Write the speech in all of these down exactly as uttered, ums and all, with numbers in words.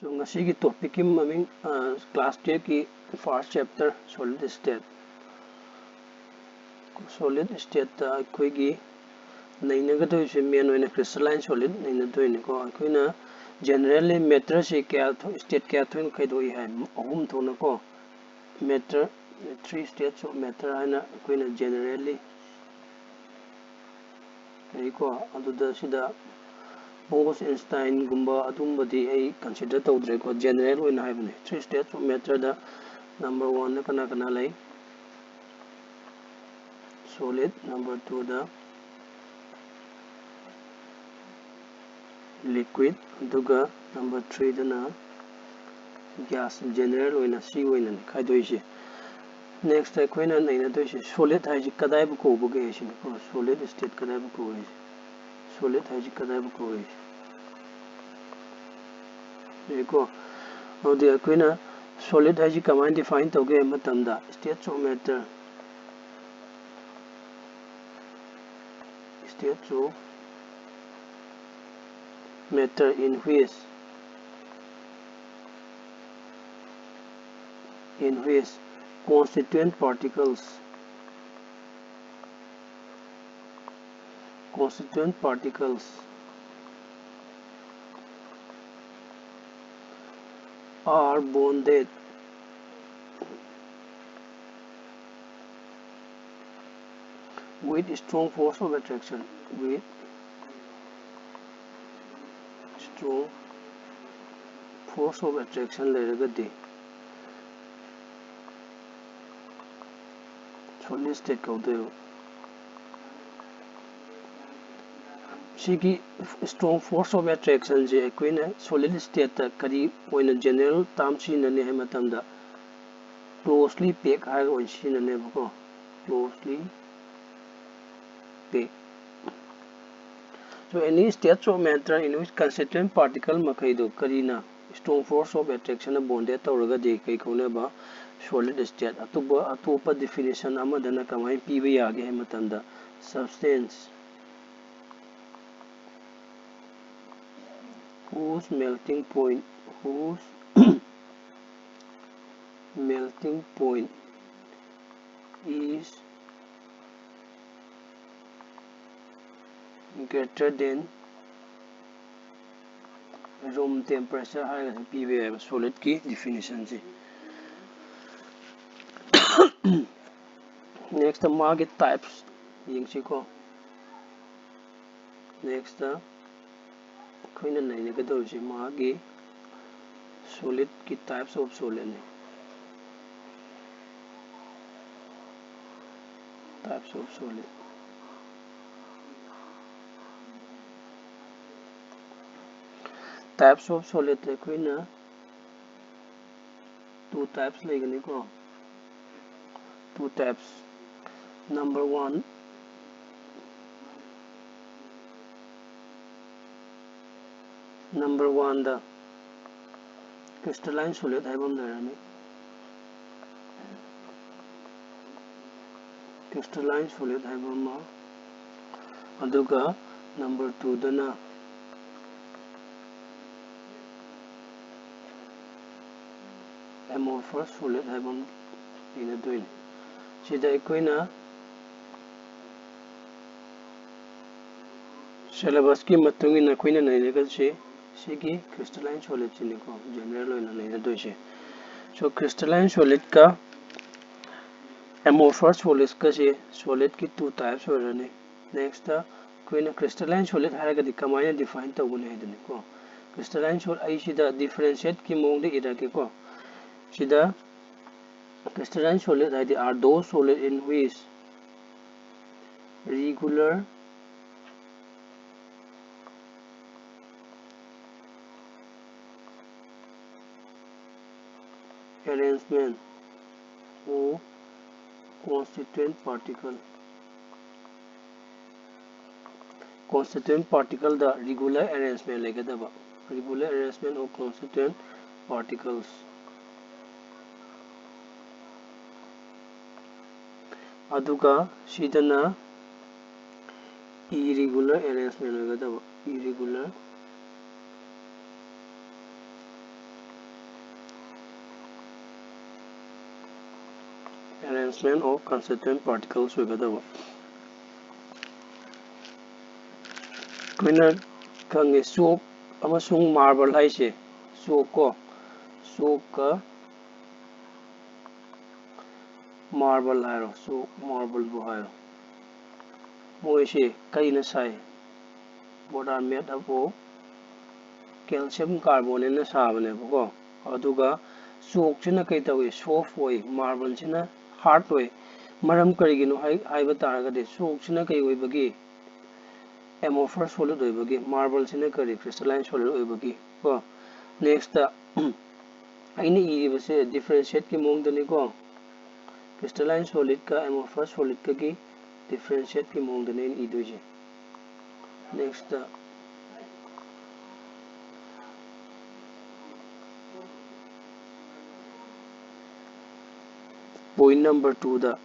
So, ꯉꯁꯤꯒꯤ topic ꯀꯤ ꯃꯃꯤꯡ, ꯑ, class twelve ꯀꯤ first chapter, solid state꯫ Solid state ꯇ ꯑꯩꯈꯣꯏꯒꯤ ꯅꯩꯅꯒꯗꯣꯏꯁꯦ main ꯑꯣꯏꯅ crystalline solid ꯅꯩꯅꯗꯣꯏꯅꯤꯀꯣ꯫ ꯑꯩꯈꯣꯏꯅ generally matter ꯁꯤ ꯀꯌꯥ ꯊꯣꯛ-, state ꯀꯌꯥ ꯊꯣꯛꯅ ꯈꯥꯏꯗꯣꯛꯏ ꯍꯥꯏ? ꯑꯍꯨꯝ ꯊꯣꯛꯅꯀꯣ꯫ Matter, three states of matter ꯍꯥꯏꯅ ꯑꯩꯈꯣꯏꯅ generally ꯂꯩꯀꯣ꯫ ꯑꯗꯨꯗ ꯁꯤꯗ Bose, Einstein ꯒꯨꯝꯕ ꯑꯗꯨꯝꯕꯗꯤ ꯑꯩ consider ꯇꯧꯗ꯭ꯔꯦꯀꯣ, general ꯑꯣꯏꯅ ꯍꯥꯏꯕꯅꯦ꯫ Three states of matter the number one ꯗ ꯀꯅꯥ ꯀꯅꯥ ꯂꯩ? Solid, number two ꯗ liquid, ꯑꯗꯨꯒ number three ꯗꯅ gas꯫ General ꯑꯣꯏꯅ ꯁꯤ ꯑꯣꯏꯅꯅꯤ ꯈꯥꯏꯗꯣꯛꯏꯁꯦ꯫ Next ꯑꯩꯈꯣꯏꯅ ꯅꯩꯅꯗꯣꯏꯁꯦ solid ꯍꯥꯏꯁꯤ ꯀꯗꯥꯏꯕꯨ ꯀꯧꯕꯒꯦ ꯍꯥꯏꯁꯤꯅꯤꯀꯣ꯫ Solid state ꯀꯗꯥꯏꯕꯨ ꯀꯧꯏ? Solid ꯍꯥꯏꯁꯤ ꯀꯗꯥꯏꯕꯨ ꯀꯧꯏ? ꯌꯦꯡꯉꯨꯀꯣ꯫ ꯑꯗꯨꯗꯤ ꯑꯩꯈꯣꯏꯅ solid ꯍꯥꯏꯁꯤ ꯀꯃꯥꯏꯅ define ꯇꯧꯒꯦ ꯍꯥꯏꯕ ꯃꯇꯝꯗ, states of matter, states of matter in which, in which constituent particles, constituent particles are bonded with strong force of attraction, with strong force of attraction ꯂꯩꯔꯒꯗꯤ solid state ꯀꯧꯗꯣꯏꯕ꯫ ꯁꯤꯒꯤ strong force of attraction ꯁꯦ ꯑꯩꯈꯣꯏꯅ solid state ꯇ ꯀꯔꯤ ꯑꯣꯏꯅ general term ꯁꯤꯖꯤꯟꯅꯅꯤ ꯍꯥꯏꯕ ꯃꯇꯝꯗ, closely packed ꯍꯥꯏꯔꯒ ꯑꯣꯏꯅ ꯁꯤꯖꯤꯟꯅꯅꯦꯕꯀꯣ꯫ Closely packed꯫ So any states of matter in which constituent particle ꯃꯈꯩꯗꯣ ꯀꯔꯤꯅ strong force of attraction ꯅ bonded ꯇꯧꯔꯒꯗꯤ ꯀꯩ ꯀꯧꯅꯦꯕ? Solid state꯫ ꯑꯇꯣꯞꯄ, ꯑꯇꯣꯞꯄ definition ꯑꯃꯗꯅ ꯀꯃꯥꯏꯅ ꯄꯤꯕ ꯌꯥꯒꯦ ꯍꯥꯏꯕ ꯃꯇꯝꯗ, substance whose melting point whose melting point is greater than room temperature ꯍꯥꯏꯔꯒꯁꯨ ꯄꯤꯕ ꯌꯥꯏꯕ solid ꯀꯤ definition ꯁꯦ꯫ Next ꯃꯥꯒꯤ types ꯌꯦꯡꯁꯤꯀꯣ꯫ Next ꯑꯩꯈꯣꯏꯅ ꯅꯩꯅꯒꯗꯧꯔꯤꯁꯦ ꯃꯥꯒꯤ solid ꯀꯤ types of solid ꯅꯤ꯫ Types of solid꯫ Types of solid ꯑꯩꯈꯣꯏꯅ two types ꯂꯩꯒꯅꯤꯀꯣ꯫ Two types꯫ Number one, number one ꯗ crystalline solid ꯍꯥꯏꯕ ꯑꯃ ꯂꯩꯔꯅꯤ꯫ Crystalline solid ꯍꯥꯏꯕ ꯑꯃ, ꯑꯗꯨꯒ number two ꯗꯅ amorphous solid ꯍꯥꯏꯕ ꯑꯃ ꯏꯅꯗꯣꯏꯅꯤ꯫ ꯁꯤꯗ ꯑꯩꯈꯣꯏꯅ syllabus ꯀꯤ ꯃꯇꯨꯡ ꯏꯟꯅ ꯑꯩꯈꯣꯏꯅ ꯅꯩꯅꯒꯗꯣꯏꯁꯤ ꯁꯤꯒꯤ crystalline solid ꯁꯤꯅꯤꯀꯣ, general ꯑꯣꯏꯅ ꯅꯩꯅꯗꯣꯏꯁꯦ꯫ So crystalline solid ꯀ amorphous solid ꯀꯁꯦ solid ꯀꯤ two types ꯑꯣꯏꯔꯅꯤ꯫ Next ꯑꯩꯈꯣꯏꯅ crystalline solid ꯍꯥꯏꯔꯒꯗꯤ ꯀꯃꯥꯏꯅ define ꯇꯧꯒꯅꯤ ꯍꯥꯏꯗꯨꯅꯤꯀꯣ꯫ Crystalline solid ꯑꯩ ꯁꯤꯗ differentiate ꯀꯤ ꯃꯑꯣꯡꯗ ꯏꯔꯛꯀꯦꯀꯣ꯫ ꯁꯤꯗ crystalline solid ꯍꯥꯏꯗꯤ are those solid in which regular arrangement of constituent particle, constituent particle the regular arrangement ꯂꯩꯒꯗꯕ, regular arrangement of constituent particles꯫ ꯑꯗꯨꯒ ꯁꯤꯗꯅ irregular arrangement ꯑꯣꯏꯒꯗꯕ, irregular arrangement of constituent particles ꯑꯣꯏꯒꯗꯕ꯫ ꯑꯩꯈꯣꯏꯅ ꯈꯪꯉꯦ, chalk ꯑꯃꯁꯨꯡ marble ꯍꯥꯏꯁꯦ, chalk ꯀꯣ, chalk ꯀ marble ꯍꯥꯏꯔꯣ, chalk, marble ꯕꯨ ꯍꯥꯏꯔꯣ, ꯃꯣꯏꯁꯦ ꯀꯩꯅ ꯁꯥꯏ? Both are made up of calcium carbonate ꯅ ꯁꯥꯕꯅꯦꯕꯀꯣ꯫ ꯑꯗꯨꯒ chalk ꯁꯤꯅ ꯀꯩ ꯇꯧꯏ? Soft ꯑꯣꯏ꯫ Marble ꯁꯤꯅ hard ꯑꯣꯏ꯫ ꯃꯔꯝ ꯀꯔꯤꯒꯤꯅꯣ ꯍꯥꯏ-, ꯍꯥꯏꯕ ꯇꯥꯔꯒꯗꯤ, chalk ꯁꯤꯅ ꯀꯩ ꯑꯣꯏꯕꯒꯤ? Amorphous solid ꯑꯣꯏꯕꯒꯤ꯫ Marble ꯁꯤꯅ ꯀꯔꯤ? Crystalline solid ꯑꯣꯏꯕꯒꯤ ꯀꯣ꯫ Next, ꯑꯩꯅ ꯏꯔꯤꯕꯁꯦ differentiate ꯀꯤ ꯃꯑꯣꯡꯗꯅꯤꯀꯣ꯫ Crystalline solid ꯀ amorphous solid ꯀꯒꯤ differentiate ꯀꯤ ꯃꯑꯣꯡꯗꯅꯦ ꯑꯩꯅ ꯏꯗꯣꯏꯁꯦ꯫ Next, point number two the,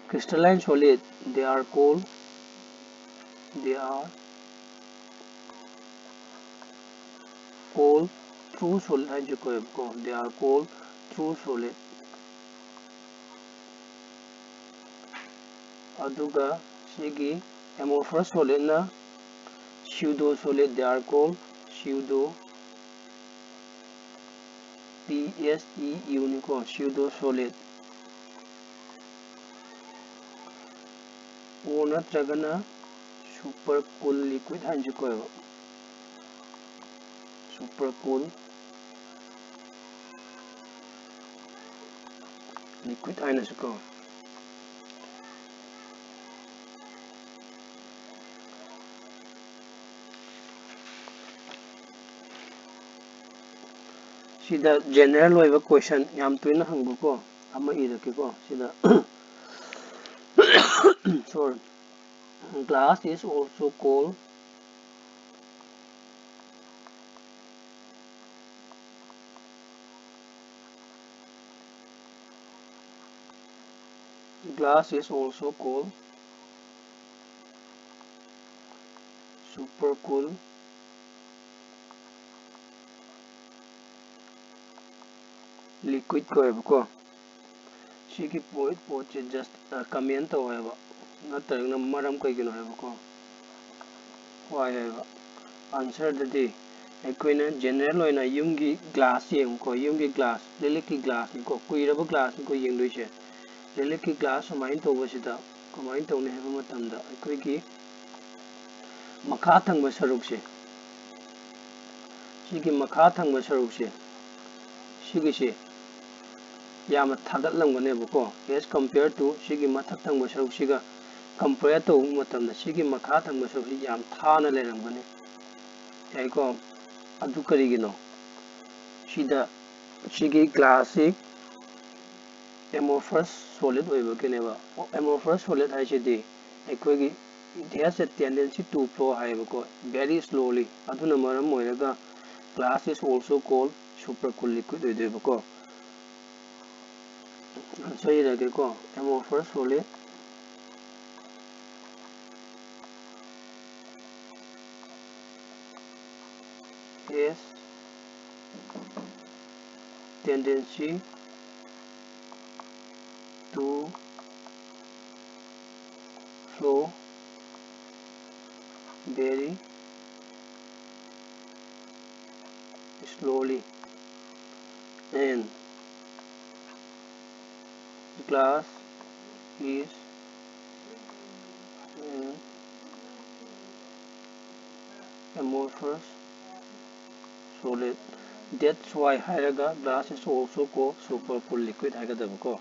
crystalline solid, they are called, they are called true solid ꯍꯥꯏꯅꯁꯨ ꯀꯧꯋꯦꯕꯀꯣ꯫ They are called true solid꯫ ꯑꯗꯨꯒ ꯁꯤꯒꯤ amorphous solid ꯅ pseudo solid, they are called pseudo, P S E U ꯅꯤꯀꯣ, pseudo solid꯫ Or ꯅꯠꯇ꯭ꯔꯒꯅ super cool liquid ꯍꯥꯏꯅꯁꯨ ꯀꯧꯋꯦꯕ꯫ Super cool liquid ꯍꯥꯏꯅꯁꯨ ꯀꯧꯋꯦ꯫ ꯁꯤꯗ general ꯑꯣꯏꯕ question ꯌꯥꯝ ꯇꯣꯏꯅ ꯍꯪꯕꯀꯣ, ꯑꯃ ꯏꯔꯛꯀꯦꯀꯣ ꯁꯤꯗ꯫ Sorry. Glass is also called, glass is also called super cool liquid ꯀꯧꯋꯦꯕꯀꯣ꯫ ꯁꯤꯒꯤ ꯄꯣꯏꯟ ꯄꯣꯠꯁꯦ just comment ꯇꯧ ꯍꯥꯏꯕ, ꯅꯠꯇ꯭ꯔꯒꯅ ꯃꯔꯝ ꯀꯩꯒꯤꯅꯣ ꯍꯥꯏꯕꯀꯣ꯫ Why ꯍꯥꯏꯕ꯫ Answer ꯗꯗꯤ ꯑꯩꯈꯣꯏꯅ general ꯑꯣꯏꯅ ꯌꯨꯝꯒꯤ glass ꯌꯦꯡꯉꯨꯀꯣ, ꯌꯨꯝꯒꯤ glass, ꯂꯤꯛꯂꯤꯛꯀꯤ glass ꯅꯤꯀꯣ, ꯀꯨꯏꯔꯕ glass ꯅꯤꯀꯣ ꯌꯦꯡꯗꯣꯏꯁꯦ꯫ ꯂꯤꯛꯂꯤꯛꯀꯤ glass ꯁꯨꯃꯥꯏꯅ ꯇꯧꯕꯁꯤꯗ ꯀꯃꯥꯏꯅ ꯇꯧꯅꯤ ꯍꯥꯏꯕ ꯃꯇꯝꯗ, ꯑꯩꯈꯣꯏꯒꯤ ꯃꯈꯥ ꯊꯪꯕ ꯁꯔꯨꯛꯁꯦ, ꯁꯤꯒꯤ ꯃꯈꯥ ꯊꯪꯕ ꯁꯔꯨꯛꯁꯦ, ꯁꯤꯒꯤꯁꯦ ꯌꯥꯝꯅ ꯊꯥꯒꯠꯂꯝꯒꯅꯦꯕꯀꯣ, as compare to ꯁꯤꯒꯤ ꯃꯊꯛ ꯊꯪꯕ ꯁꯔꯨꯛꯁꯤꯒ compare ꯇꯧꯕ ꯃꯇꯝꯗ ꯁꯤꯒꯤ ꯃꯈꯥ ꯊꯪꯕ ꯁꯔꯨꯛꯁꯤ ꯌꯥꯝ ꯊꯥꯅ ꯂꯩꯔꯝꯒꯅꯤ꯫ ꯌꯥꯏꯀꯣ? ꯑꯗꯨ ꯀꯔꯤꯒꯤꯅꯣ? ꯁꯤꯗ ꯁꯤꯒꯤ glass ꯁꯤ amorphous solid ꯑꯣꯏꯕꯒꯤꯅꯦꯕ꯫ Amorphous solid ꯍꯥꯏꯁꯤꯗꯤ ꯑꯩꯈꯣꯏꯒꯤ it has a tendency to flow ꯍꯥꯏꯌꯦꯕꯀꯣ, very slowly꯫ ꯑꯗꯨꯅ ꯃꯔꯝ ꯑꯣꯏꯔꯒ glass is also called supercool liquid ꯑꯣꯏꯗꯣꯏꯕꯀꯣ꯫ Answer ꯏꯔꯒꯦꯀꯣ, amorphous solid has tendency to flow very slowly and glass is an amorphous solid, that's why ꯍꯥꯏꯔꯒ glass is also called supercool liquid ꯍꯥꯏꯒꯗꯕꯀꯣ꯫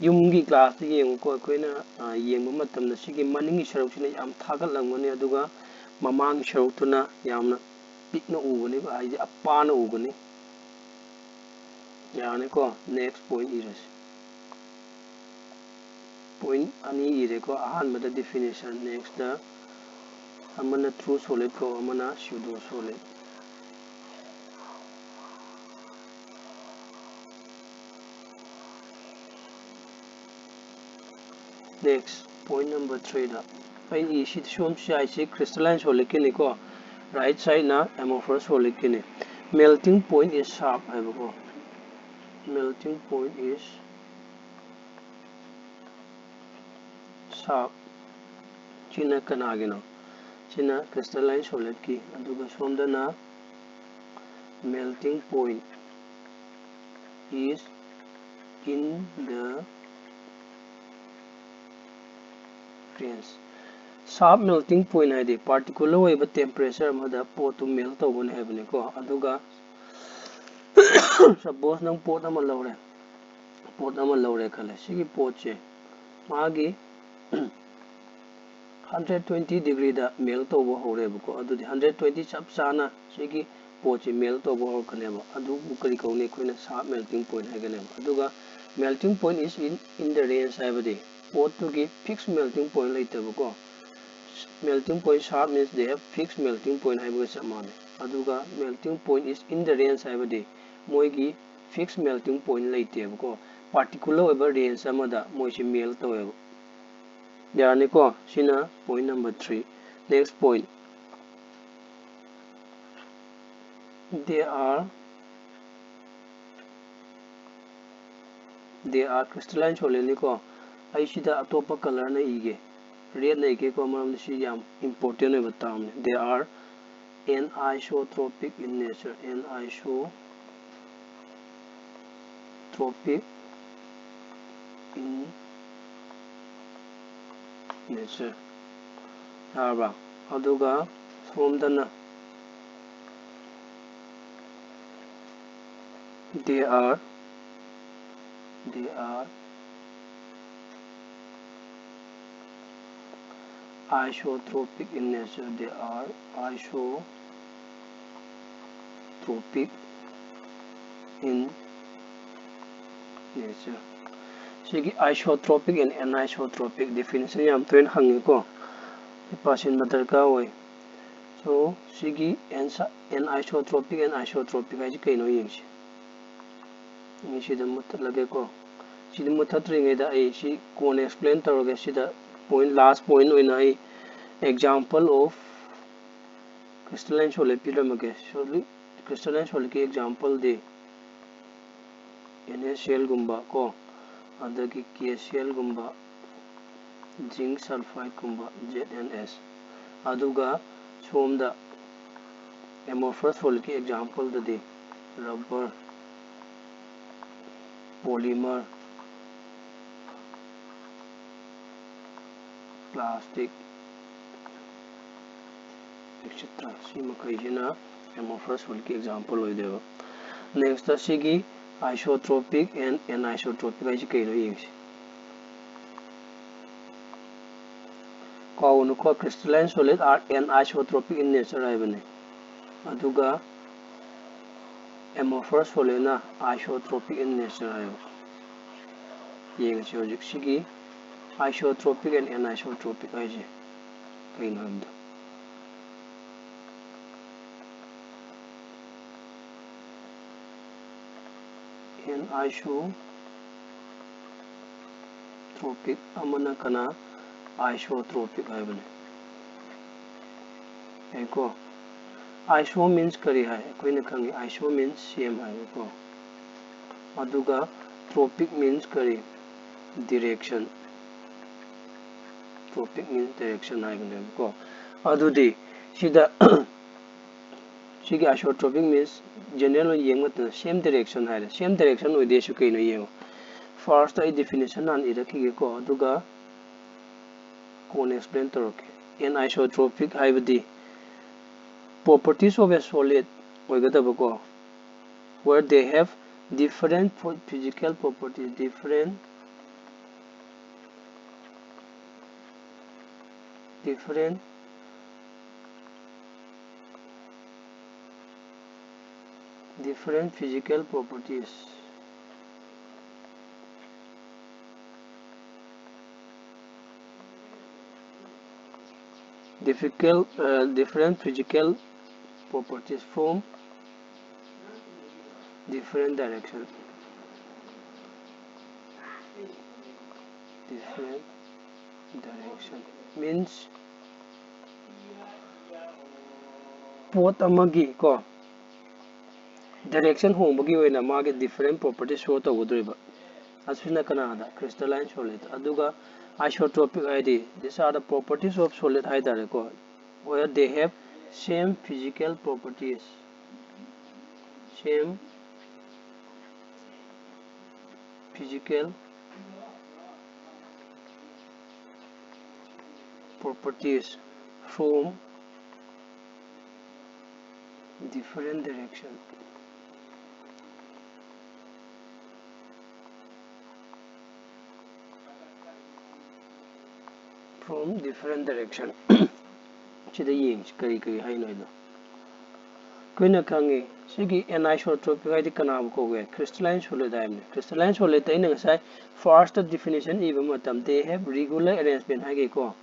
ꯌꯨꯝꯒꯤ glass ꯇ ꯌꯦꯡꯉꯨꯀꯣ, ꯑꯩꯈꯣꯏꯅ, ꯑ, ꯌꯦꯡꯕ ꯃꯇꯝꯗ ꯁꯤꯒꯤ ꯃꯅꯤꯡꯒꯤ ꯁꯔꯨꯛꯁꯤꯅ ꯌꯥꯝ ꯊꯥꯒꯠꯂꯝꯒꯅꯤ, ꯑꯗꯨꯒ ꯃꯃꯥꯡꯒꯤ ꯁꯔꯨꯛꯇꯨꯅ ꯌꯥꯝꯅ ꯄꯤꯛꯅ ꯎꯒꯅꯦꯕ, ꯍꯥꯏꯗꯤ ꯑꯄꯥꯅ ꯎꯒꯅꯤ꯫ ꯌꯥꯔꯅꯤꯀꯣ? Next point ꯏꯔꯁꯤ꯫ Point ꯑꯅꯤ ꯏꯔꯦꯀꯣ꯫ ꯑꯍꯥꯟꯕꯗ definition, next ꯇ ꯑꯃꯅ true solid ꯀꯣ, ꯑꯃꯅ pseudo solid꯫ Next, point number three ꯗ ꯑꯩ ꯏꯁꯤ ꯁꯣꯝ ꯁꯤ ꯍꯥꯏꯁꯤ crystalline solid ꯀꯤꯅꯤꯀꯣ, right side ꯅ amorphous solid ꯀꯤꯅꯤ꯫ Melting point is sharp ꯍꯥꯏꯕꯀꯣ, melting point is ꯁꯤꯅ ꯀꯅꯥꯒꯤꯅꯣ? ꯁꯤꯅ crystalline solidꯀꯤ꯫ ꯑꯗꯨꯒ ꯁꯣꯝꯗꯅ melting point is in the range꯫ Sharp melting point ꯍꯥꯏꯗꯤ particular ꯑꯣꯏꯕ temperature ꯑꯃꯗ ꯄꯣꯠꯇꯨ melt ꯇꯧꯒꯅꯤ ꯍꯥꯏꯕꯅꯤꯀꯣ꯫ ꯑꯗꯨꯒ suppose ꯅꯪ ꯄꯣꯠ ꯑꯃ ꯂꯧꯔꯦ, ꯄꯣꯠ ꯑꯃ ꯂꯧꯔꯦ ꯈꯜꯂꯦ꯫ ꯁꯤꯒꯤ ꯄꯣꯠꯁꯦ ꯃꯥꯒꯤ hundred twenty degreeꯗ melt ꯇꯧꯕ ꯍꯧꯔꯦꯕꯀꯣ꯫ ꯑꯗꯨꯗꯤ hundred twenty ꯆꯞ ꯆꯥꯅ ꯁꯤꯒꯤ ꯄꯣꯠꯁꯦ melt ꯇꯧꯕ ꯍꯧꯔꯛꯀꯅꯦꯕ꯫ ꯑꯗꯨꯕꯨ ꯀꯔꯤ ꯀꯧꯅꯤ? ꯑꯩꯈꯣꯏꯅ sharp melting point ꯍꯥꯏꯒꯅꯦꯕ꯫ ꯑꯗꯨꯒ melting point is in, in the range ꯍꯥꯏꯕꯗꯤ ꯄꯣꯠꯇꯨꯒꯤ fixed melting point ꯂꯩꯇꯕꯀꯣ꯫ Melting point sharp means they have fixed melting point ꯍꯥꯏꯕꯒ ꯆꯞ ꯃꯥꯟꯅꯩ꯫ ꯑꯗꯨꯒ melting point is in the range ꯍꯥꯏꯕꯗꯤ ꯃꯣꯏꯒꯤ fixed melting point ꯂꯩꯇꯦꯕꯀꯣ꯫ Particular ꯑꯣꯏꯕ range ꯑꯃꯗ ꯃꯣꯏꯁꯤ melt ꯇꯧꯋꯦꯕ꯫ ꯌꯥꯔꯅꯤꯀꯣ? ꯁꯤꯅ point number three꯫ Next point, they are, they are crystalline solidꯅꯤꯀꯣ꯫ ꯑꯩ ꯁꯤꯗ ꯑꯇꯣꯞꯄ colourꯅ ꯏꯒꯦ, redꯅ ꯏꯒꯦꯀꯣ, ꯃꯔꯝꯗꯤ ꯁꯤ ꯌꯥꯝ important ꯑꯣꯏꯕ termꯅꯤ꯫ They are anisotropic in nature, anisotropic in nature꯫ ꯌꯥꯔꯕ? ꯑꯗꯨꯒ ꯁꯣꯝꯗꯅ they are, they are isotropic in nature, they are isotropic in nature꯫ ꯁꯤꯒꯤ isotropic and anisotropic definition ꯌꯥꯝ ꯇꯣꯏꯅ ꯍꯪꯉꯤꯀꯣ, ꯁꯤ ꯄꯥꯁꯤꯟꯕ ꯗꯔꯀꯥꯔ ꯑꯣꯏ꯫ So ꯁꯤꯒꯤ ansa-, anisotropic and isotropic ꯍꯥꯏꯁꯤ ꯀꯩꯅꯣ ꯌꯦꯡꯁꯤ꯫ ꯑꯩ ꯁꯤꯗ ꯃꯨꯠꯊꯠꯂꯒꯦꯀꯣ꯫ ꯁꯤꯗ ꯃꯨꯠꯊꯠꯇ꯭ꯔꯤꯉꯩꯗ ꯑꯩ ꯁꯤ ꯀꯣꯟꯅ explain ꯇꯧꯔꯒꯦ꯫ ꯁꯤꯗ point, last point ꯑꯣꯏꯅ ꯑꯩ example of crystalline solid ꯄꯤꯔꯝꯃꯒꯦ꯫ Solid, crystalline solidꯀꯤ exampleꯗꯤ NaClꯒꯨꯝꯕ ꯀꯣ, ꯑꯗꯒꯤ KClꯒꯨꯝꯕ, zinc sulfide ꯀꯨꯝꯕ, Z N S꯫ ꯑꯗꯨꯒ ꯁꯣꯝꯗ amorphous solid ꯀꯤ example ꯗꯗꯤ rubber, polymer, plastic, et cetera꯫ ꯁꯤ ꯃꯈꯩꯁꯤꯅ amorphous solid ꯀꯤ example ꯑꯣꯏꯗꯣꯏꯕ꯫ Next ꯁꯤꯒꯤ isotropic and anisotropic ꯍꯥꯏꯁꯤ ꯀꯩꯅꯣ ꯌꯦꯡꯁꯤ꯫ ꯀꯥꯎꯒꯅꯨꯀꯣ, crystalline solid are anisotropic in nature ꯍꯥꯏꯕꯅꯤ꯫ ꯑꯗꯨꯒ amorphous solid ꯅ isotropic in nature ꯍꯥꯏꯕ꯫ ꯌꯦꯡꯉꯁꯤ ꯍꯧꯖꯤꯛ ꯁꯤꯒꯤ isotropic and anisotropic ꯍꯥꯏꯁꯦ ꯀꯩꯅꯣ ꯍꯥꯏꯕꯗꯣ꯫ Anisotropic ꯑꯃꯅ ꯀꯅꯥ? Isotropic ꯍꯥꯏꯕꯅꯤ꯫ ꯌꯥꯏꯀꯣ? Iso means ꯀꯔꯤ ꯍꯥꯏ? ꯑꯩꯈꯣꯏꯅ ꯈꯪꯉꯤ, iso means same ꯍꯥꯏꯕꯀꯣ꯫ ꯑꯗꯨꯒ tropic means ꯀꯔꯤ? Direction꯫ Tropic means direction ꯍꯥꯏꯕꯅꯦꯕꯀꯣ꯫ ꯑꯗꯨꯗꯤ ꯁꯤꯗ ꯁꯤꯒꯤ isotropic means general ꯑꯣꯏꯅ ꯌꯦꯡꯕ ꯃꯇꯝꯗ same direction ꯍꯥꯏꯔꯦ꯫ Same direction ꯑꯣꯏꯗꯣꯏꯁꯨ ꯀꯩꯅꯣ ꯌꯦꯡꯉꯣ꯫ First ꯑꯩ definition ꯍꯥꯟꯅ ꯏꯔꯛꯈꯤꯒꯦꯀꯣ, ꯑꯗꯨꯒ ꯀꯣꯟꯅ explain ꯇꯧꯔꯛꯀꯦ꯫ Anisotropic ꯍꯥꯏꯕꯗꯤ properties of a solid ꯑꯣꯏꯒꯗꯕꯀꯣ, where they have different physical properties, different, different different physical properties, difficult, uh, different physical properties from different direction, different direction means ꯄꯣꯠ ꯑꯃꯒꯤ ꯀꯣ direction ꯍꯣꯡꯕꯒꯤ ꯑꯣꯏꯅ ꯃꯥꯒꯤ different properties show ꯇꯧꯒꯗꯧꯔꯤꯕ꯫ ꯑꯁꯤꯅ ꯀꯅꯥꯗ? Crystalline solid꯫ ꯑꯗꯨꯒ Isotropic ꯍꯥꯏꯗꯤ, these are the properties of solid ꯍꯥꯏ ꯇꯥꯔꯦꯀꯣ, where they have same physical properties, same physical properties from different direction. From different direction. ꯁꯤꯗ ꯌꯦꯡꯁꯤ ꯀꯔꯤ ꯀꯔꯤ ꯍꯥꯏꯅꯣ ꯍꯥꯏꯗꯣ꯫ ꯑꯩꯈꯣꯏꯅ ꯈꯪꯉꯤ ꯁꯤꯒꯤ anisotropic ꯍꯥꯏꯗꯤ ꯀꯅꯥꯕꯨ ꯀꯧꯒꯦ? Crystalline solid ꯍꯥꯏꯕꯅꯤ꯫ Crystalline solid ꯑꯩꯅ ꯉꯁꯥꯏ first definition ꯏꯕ ꯃꯇꯝꯗ they have regular arrangement ꯍꯥꯏꯒꯦꯀꯣ꯫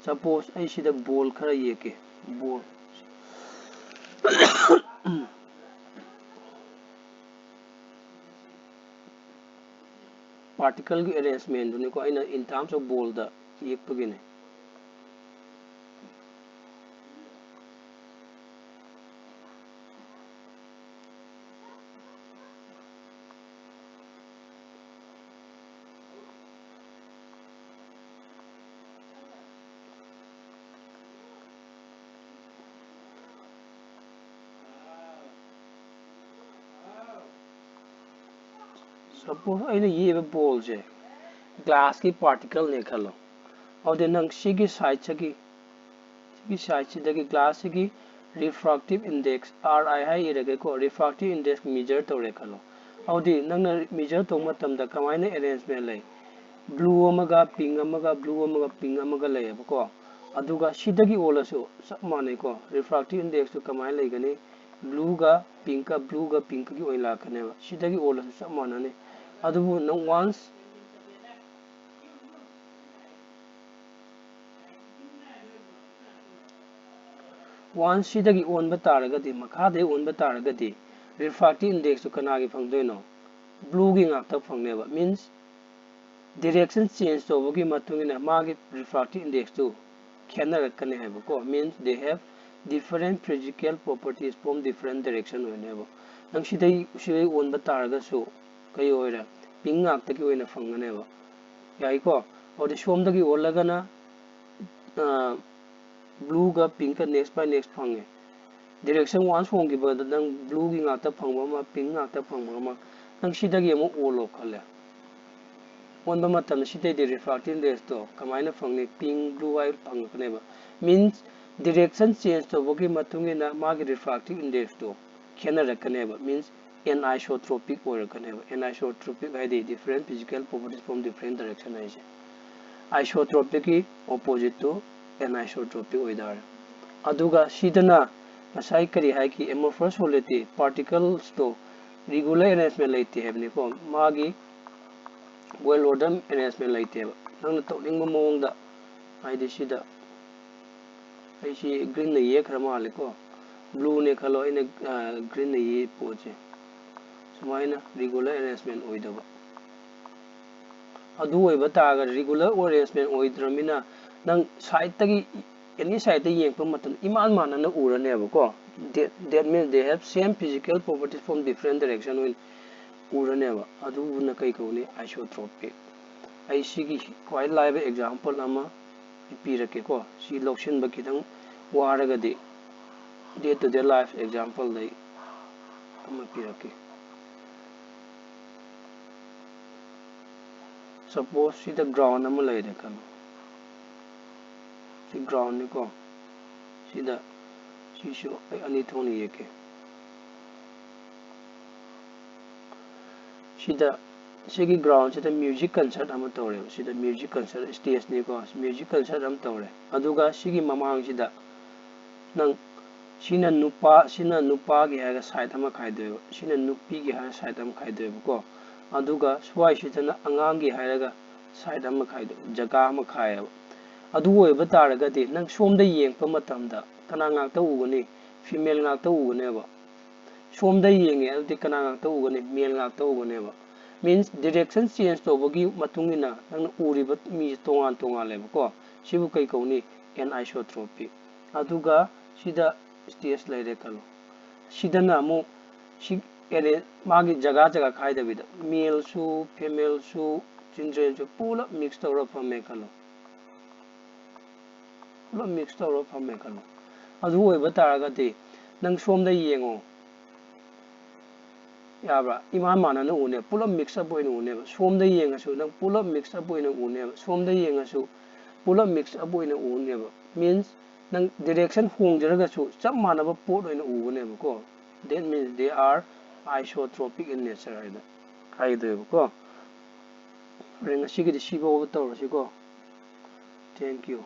Suppose ꯑꯩ ꯁꯤꯗ ball ꯈꯔ ꯌꯦꯛꯀꯦ, ball꯫ Particle ꯒꯤ arrangement ꯗꯨꯅꯤꯀꯣ ꯑꯩꯅ in terms of ball the ꯌꯦꯛꯄꯒꯤꯅꯦ꯫ Suppose ꯑꯩꯅ ꯌꯦꯛꯏꯕ ball ꯁꯦ glass ꯀꯤ particle ꯅꯦ ꯈꯜꯂꯣ꯫ ꯑꯗꯨꯗꯤ ꯅꯪ ꯁꯤꯒꯤ side ꯁꯤꯒꯤ, ꯁꯤꯒꯤ side ꯁꯤꯗꯒꯤ glass ꯁꯤꯒꯤ refractive index, R I high ꯏꯔꯒꯦꯀꯣ, refractive index measure ꯇꯧꯔꯦ ꯈꯜꯂꯣ꯫ ꯑꯗꯨꯗꯤ ꯅꯪꯅ measure ꯇꯧꯕ ꯃꯇꯝꯗ ꯀꯃꯥꯏꯅ arrangement ꯂꯩ? Blue ꯑꯃꯒ pink ꯑꯃꯒ, blue ꯑꯃꯒ pink ꯑꯃꯒ ꯂꯩꯌꯦꯕꯀꯣ꯫ ꯑꯗꯨꯒ ꯁꯤꯗꯒꯤ ꯑꯣꯜꯂꯁꯨ ꯆꯞ ꯃꯥꯟꯅꯩꯀꯣ, refractive index ꯇꯨ ꯀꯃꯥꯏꯅ ꯂꯩꯒꯅꯤ? Blue ꯒ pink ꯀ, blue ꯒ pink ꯀꯒꯤ ꯑꯣꯏꯅ ꯂꯥꯛꯀꯅꯦꯕ꯫ ꯁꯤꯗꯒꯤ ꯑꯣꯜꯂꯁꯨ ꯆꯞ ꯃꯥꯟꯅꯅꯤ꯫ ꯑꯗꯨꯕꯨ ꯅꯪ once Once ꯁꯤꯗꯒꯤ ꯑꯣꯟꯕ ꯇꯥꯔꯒꯗꯤ, ꯃꯈꯥꯗꯒꯤ ꯑꯣꯟꯕ ꯇꯥꯔꯒꯗꯤ, refractive index ꯇꯨ ꯀꯅꯥꯒꯤ ꯐꯪꯗꯣꯏꯅꯣ? Blue ꯒꯤ ꯉꯥꯛꯇ ꯐꯪꯅꯦꯕ꯫ Means, direction change ꯇꯧꯕꯒꯤ ꯃꯇꯨꯡ ꯏꯟꯅ ꯃꯥꯒꯤ refractive index ꯇꯨ ꯈꯦꯠꯅꯔꯛꯀꯅꯤ ꯍꯥꯏꯕꯀꯣ꯫ Means, they have different physical properties from different direction ꯑꯣꯏꯅꯦꯕ꯫ ꯅꯪ ꯁꯤꯗꯩ, ꯁꯤꯗꯩ ꯑꯣꯟꯕ ꯇꯥꯔꯒꯁꯨ ꯀꯩ ꯑꯣꯏꯔꯦ? Pink ꯉꯥꯛꯇꯒꯤ ꯑꯣꯏꯅ ꯐꯪꯒꯅꯦꯕ꯫ ꯌꯥꯏꯀꯣ? ꯑꯗꯨꯗꯤ ꯁꯣꯝꯗꯒꯤ ꯑꯣꯜꯂꯒꯅ blue ꯒ pink ꯀ next by next ꯐꯪꯉꯦ꯫ Direction once ꯍꯣꯡꯈꯤꯕꯗ ꯅꯪ blue ꯒꯤ ꯉꯥꯛꯇ ꯐꯪꯕ ꯑꯃ, pink ꯉꯥꯛꯇ ꯐꯪꯕ ꯑꯃ, ꯅꯪ ꯁꯤꯗꯒꯤ ꯑꯃꯨꯛ ꯑꯣꯜꯂꯣ ꯈꯜꯂꯦ꯫ ꯑꯣꯟꯕ ꯃꯇꯝꯗ ꯁꯤꯗꯩꯗꯤ refractive index ꯇꯣ ꯀꯃꯥꯏꯅ ꯐꯪꯅꯤ? Pink, blue ꯍꯥꯏ ꯐꯪꯉꯛꯀꯅꯦꯕ꯫ Means direction change ꯇꯧꯕꯒꯤ ꯃꯇꯨꯡ ꯏꯟꯅ ꯃꯥꯒꯤ refractive index ꯇꯣ ꯈꯦꯠꯅꯔꯛꯀꯅꯦꯕ꯫ Means anisotropic ꯑꯣꯏꯔꯛꯀꯅꯦꯕ꯫ Anisotropic ꯍꯥꯏꯗꯤ different physical properties from different direction ꯍꯥꯏꯁꯦ꯫ Isotropic ꯀꯤ opposite ꯇꯣ anisotropic ꯑꯣꯏꯇꯥꯔꯦ꯫ ꯑꯗꯨꯒ ꯁꯤꯗꯅ ꯉꯁꯥꯏ ꯀꯔꯤ ꯍꯥꯏꯈꯤ? Amorphous solid ꯇꯤ particles ꯇꯣ regular arrangement ꯂꯩꯇꯦ ꯍꯥꯏꯕꯅꯤꯀꯣ꯫ ꯃꯥꯒꯤ well ordered arrangement ꯂꯩꯇꯦꯕ꯫ ꯅꯪꯅ ꯇꯧꯅꯤꯡꯕ ꯃꯑꯣꯡꯗ, ꯍꯥꯏꯗꯤ ꯁꯤꯗ ꯑꯩꯁꯤ green ꯅ ꯌꯦꯛꯈ꯭ꯔ ꯃꯥꯜꯂꯦꯀꯣ꯫ Blue ꯅꯦ ꯈꯜꯂꯣ, ꯑꯩꯅ green ꯅ ꯌꯦꯛꯏ ꯄꯣꯠꯁꯦ ꯁꯨꯃꯥꯏꯅ regular arrangement ꯑꯣꯏꯗꯕ꯫ ꯑꯗꯨ ꯑꯣꯏꯕ ꯇꯥꯔꯒꯗꯤ, regular arrangement ꯑꯣꯏꯗ꯭ꯔꯃꯤꯅ ꯅꯪ side ꯇꯒꯤ, any side ꯇ ꯌꯦꯡꯉꯛꯄ ꯃꯇꯝꯗ ꯏꯃꯥꯟ ꯃꯥꯟꯅꯅ ꯎꯔꯅꯦꯕꯀꯣ꯫ That, that means they have same physical properties from different direction ꯑꯣꯏꯅ ꯎꯔꯅꯦꯕ꯫ ꯑꯗꯨꯕꯨꯅ ꯀꯩ ꯀꯧꯅꯤ? Isotropic꯫ ꯑꯩ ꯁꯤꯒꯤ ꯈ꯭ꯋꯥꯏ ꯂꯥꯏꯕ example ꯑꯃ ꯄꯤꯔꯛꯀꯦꯀꯣ꯫ ꯁꯤ ꯂꯧꯁꯤꯟꯕ ꯈꯤꯇꯪ ꯋꯥꯔꯒꯗꯤ, day to day life example ꯗꯩ ꯑꯃ ꯄꯤꯔꯛꯀꯦ꯫ Suppose ꯁꯤꯗ ground ꯑꯃ ꯂꯩꯔꯦ ꯈꯜꯂꯣ꯫ ꯁꯤ ground ꯅꯤꯀꯣ꯫ ꯁꯤꯗ, ꯁꯤꯁꯨ ꯑꯩ ꯑꯅꯤ ꯊꯣꯛꯅ ꯌꯦꯛꯀꯦ꯫ ꯁꯤꯗ, ꯁꯤꯒꯤ ground ꯁꯤꯗ music concert ꯑꯃ ꯇꯧꯔꯦꯕ꯫ ꯁꯤꯗ music concert, stage ꯅꯤꯀꯣ, music concert ꯑꯃ ꯇꯧꯔꯦ꯫ ꯑꯗꯨꯒ ꯁꯤꯒꯤ ꯃꯃꯥꯡꯁꯤꯗ ꯅꯪ, ꯁꯤꯅ ꯅꯨꯄꯥ, ꯁꯤꯅ ꯅꯨꯄꯥꯒꯤ ꯍꯥꯏꯔꯒ side ꯑꯃ ꯈꯥꯏꯗꯣꯛꯑꯦꯕ, ꯁꯤꯅ ꯅꯨꯄꯤꯒꯤ ꯍꯥꯏꯔꯒ side ꯑꯃ ꯈꯥꯏꯗꯣꯛꯑꯦꯕꯀꯣ꯫ ꯑꯗꯨꯒ ꯁ꯭ꯋꯥꯏꯁꯤꯗꯅ ꯑꯉꯥꯡꯒꯤ ꯍꯥꯏꯔꯒ side ꯑꯃ ꯈꯥꯏꯗꯣꯛ, ꯖꯒꯥ ꯑꯃ ꯈꯥꯏꯌꯦꯕ꯫ ꯑꯗꯨ ꯑꯣꯏꯕ ꯇꯥꯔꯒꯗꯤ ꯅꯪ ꯁꯣꯝꯗ ꯌꯦꯡꯉꯛꯄ ꯃꯇꯝꯗ ꯀꯅꯥ ꯉꯥꯛꯇ ꯎꯒꯅꯤ? Female ꯉꯥꯛꯇ ꯎꯒꯅꯦꯕ꯫ ꯁꯣꯝꯗ ꯌꯦꯡꯉꯦ, ꯑꯗꯨꯗꯤ ꯀꯅꯥ ꯉꯥꯛꯇ ꯎꯒꯅꯤ? Male ꯉꯥꯛꯇ ꯎꯒꯅꯦꯕ꯫ Means direction change ꯇꯧꯕꯒꯤ ꯃꯇꯨꯡ ꯏꯟꯅ ꯅꯪꯅ ꯎꯔꯤꯕ ꯃꯤꯁꯦ ꯇꯣꯉꯥꯟ ꯇꯣꯉꯥꯜꯂꯦꯕꯀꯣ꯫ ꯁꯤꯕꯨ ꯀꯩ ꯀꯧꯅꯤ? Anisotropic꯫ ꯑꯗꯨꯒ ꯁꯤꯗ stage ꯂꯩꯔꯦ ꯈꯜꯂꯣ꯫ ꯁꯤꯗꯅ ꯑꯃꯨꯛ ꯁꯤ area, ꯃꯥꯒꯤ ꯖꯒꯥ ꯖꯒꯥ ꯈꯥꯏꯗꯕꯤꯗ male ꯁꯨ, female ꯁꯨ, ꯆꯤꯜꯗ꯭ꯔꯦꯟꯁꯨ ꯄꯨꯂꯞ ꯃꯤꯛꯁ ꯇꯧꯔ ꯐꯝꯃꯦ ꯈꯜꯂꯣ꯫ ꯄꯨꯂꯞ ꯃꯤꯛꯁ ꯇꯧꯔ ꯐꯝꯃꯦ ꯈꯜꯂꯣ꯫ ꯑꯗꯨ ꯑꯣꯏꯕ ꯇꯥꯔꯒꯗꯤ ꯅꯪ ꯁꯣꯝꯗ ꯌꯦꯡꯉꯣ꯫ ꯌꯥꯕ꯭ꯔꯥ? ꯏꯃꯥꯟ ꯃꯥꯟꯅꯅ ꯎꯅꯦꯕ, ꯄꯨꯂꯞ ꯃꯤꯛꯁ ꯑꯞ ꯑꯣꯏꯅ ꯎꯅꯦꯕ꯫ ꯁꯣꯝꯗ ꯌꯦꯡꯉꯁꯨ ꯅꯪ ꯄꯨꯂꯞ ꯃꯤꯛꯁ ꯑꯞ ꯑꯣꯏꯅ ꯎꯅꯦꯕ꯫ ꯁꯣꯝꯗ ꯌꯦꯡꯉꯁꯨ ꯄꯨꯂꯞ ꯃꯤꯛꯁ ꯑꯞ ꯑꯣꯏꯅ ꯎꯅꯦꯕ꯫ ꯃꯤꯟꯁ ꯅꯪ ꯗꯤꯔꯦꯛꯁꯟ ꯍꯣꯡꯖꯔꯒꯁꯨ ꯆꯞ ꯃꯥꯟꯅꯕ ꯄꯣꯠ ꯑꯣꯏꯅ ꯎꯒꯅꯦꯕꯀꯣ꯫ That means they are isotropic in nature ꯍꯥꯏꯗ ꯍꯥꯏꯗꯣꯏꯕꯀꯣ꯫ ꯍꯣꯔꯦꯟ ꯉꯁꯤꯒꯤꯗꯤ ꯁꯤꯐꯥꯎꯕ ꯇꯧꯔꯁꯤꯀꯣ꯫ Thank you꯫